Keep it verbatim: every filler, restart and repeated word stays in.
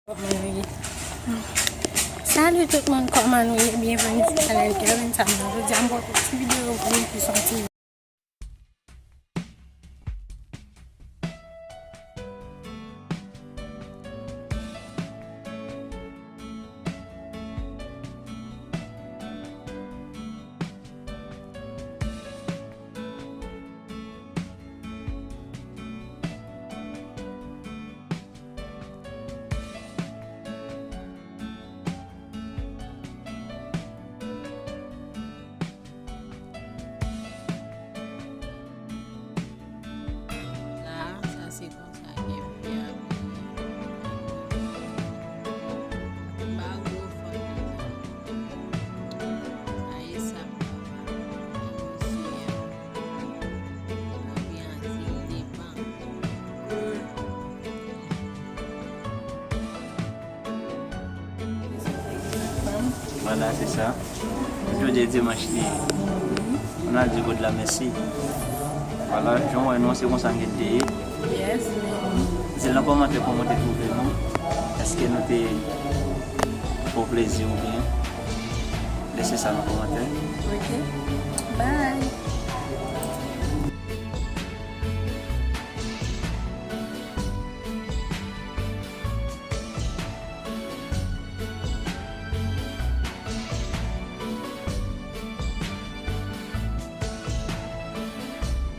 Kòman nou ye? Salut tout moun, kòman nou ye? Byenveni sou chanèl Kervin Sam nan. Jodi a m pote yon ti videyo pou nou ki soti. La, sa se konsa ke m te abiye. M pa gwo fan de sa. Sa e sa m papa. Mwen se, euh, anbyanse, m depan. Vwala, se sa. Jodi a dimanch li ye. Ann al di God la mèsi. Vwala, jan w wè nou, se konsa n gen te ye. Yes. Di nan kòmantè kòman w te twouve nou. Èske nou te fè w plezi oubyen? Lese sa nan kòmantè. Ok. Bye.